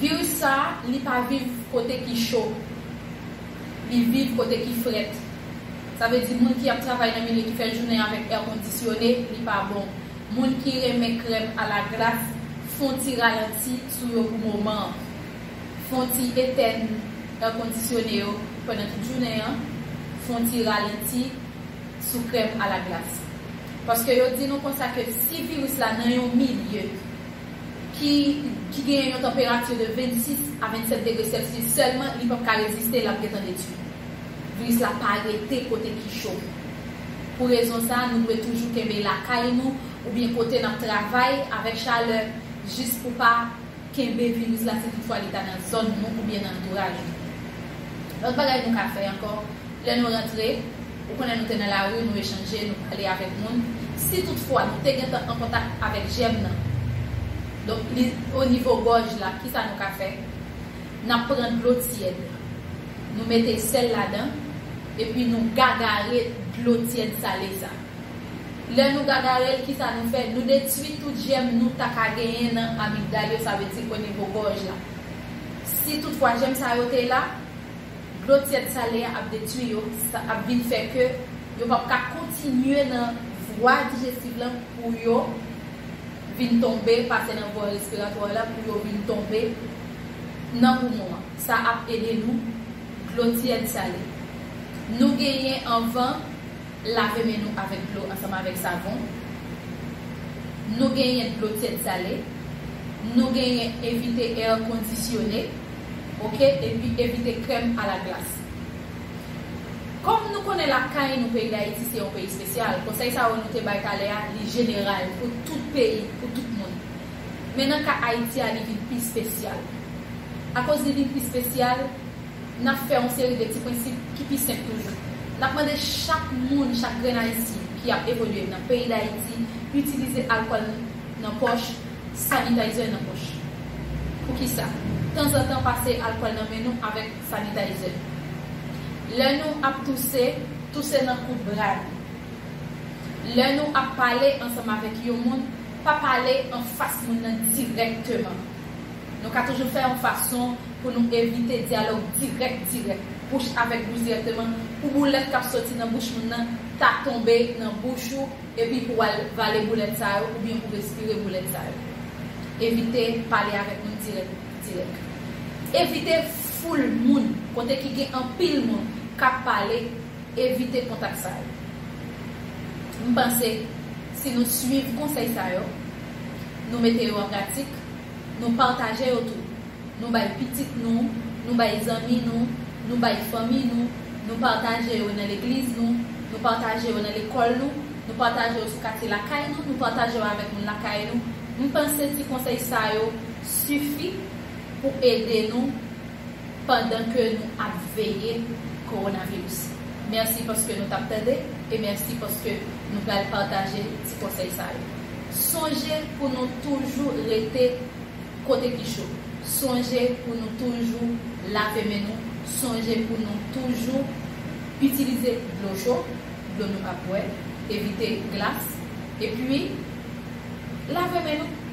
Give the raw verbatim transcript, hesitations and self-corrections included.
Viris sa, li pa viv kote ki cho. Li viv kote ki frèt. Sa vle di moun ki ap travay nan milye ki fè jounen avèk è kondisyone, li pa bon. Moun ki renmen krèm alaglas, fè yon ti ralanti sou yo pou moman an. Fè yon ti etèn è kondisyone yo pandan tout jounen an. Fè yon ti ralanti sou krèm alaglas. Paske yo di nou konsa ke si viris la nan yon milye ki, ki genyen yon tanperati de vennsis a vennsèt degre Celsius sèlman, li p ap ka reziste, l ap gentan detwi. Viris la pa rete kote ki cho. Pou rezon sa, nou dwe toujou kenbe lakay nou oubyen kote n ap travay avèk chalè, jis pou pa kenbe viris la si toutfwa li ta nan zòn nou oubyen nan antouraj nou. Lòt bagay nou ka fè ankò, lè nou rantre, ou konnen nou te nan lari, nou echanje, nou pale avèk moun. Si toutfwa nou te gentan an kontak avèk jèm nan, donk li o nivo gòj la, kisa nou ka fè? N ap pran dlo tyèd, nou mete sèl ladan, epi nou gagare dlo tyèd sale sa. Lè nou gagare l, kisa nou fè? Nou detwi tout jèm nou ta ka genyen nan amigdal yo, sa vle di o nivo gòj la. Si toutfwa jèm sa yo te la, dlo tyèd sale a ap detwi yo, sa ap vin fè ke yo p ap ka kontinye nan vwa dijestiv lan pou yo vin tonbe, pase nan vwa respiratwa la pou yo vin tonbe nan poumon an. Sa ap ede nou, dlo tyèd sale. Nou genyen anvan lave men nou avèk dlo ansanm avèk savon. Nou genyen dlo tyèd sale. Nou genyen evite è kondisyone, oke, epi evite krèm alaglas. Kòm nou konnen lakay nou, peyi Dayiti se yon peyi espesyal, konsèy sa yo nou te bay talè a, li jeneral pou tout peyi, pou tout moun. Men nan ka Ayiti a, li vin pi espesyal. Akoz li vin pi espesyal, n ap fè yon seri de ti prensip ki pi senp toujou. N ap mande chak moun, chak grenn Ayisyen ki ap evolye nan peyi Dayiti, itilize alkòl nan pòch, sanitizer nan pòch. Poukisa? Tanzantan pase alkòl nan men nou avèk sanitizer. Lè nou ap touse, touse nan kout bra nou. Lè nou ap pale ansanm avèk yon moun, pa pale anfas moun nan dirèkteman. Nou ka toujou fè yon fason pou nou evite dyalòg dirèk, dirèk, bouch avèk bouch dirèkteman, pou boulèt k ap soti nan bouch moun nan ta tonbe nan bouch ou, epi pou w al vale boulèt sa yo, oubyen pou respire boulèt sa yo. Evite pale avèk moun dirèk, dirèk. Evite foul moun, kote ki gen anpil moun k ap pale, evite kontak sa yo. M panse, si nou swiv konsèy sa yo, nou mete yo an pratik, nou pataje yo tou, nou bay pitit nou, nou bay zanmi nou, nou bay fanmi nou, nou pataje yo nan legliz nou, nou pataje yo nan lekòl nou, nou pataje yo sou katye lakay nou, nou pataje yo avèk moun lakay nou. M panse ti konsèy sa yo sifi pou ede nou pandan ke nou ap veye kowonaviris. Mèsi paske nou t ap tande e mèsi paske nou pral pataje ti konsèy sa yo. Sonje pou nou toujou rete kote ki cho. Sonje pou nou toujou lave men nou. Sonje pou nou toujou itilize dlo cho, dlo nou ap bwè, evite glas. Epi, lave men nou.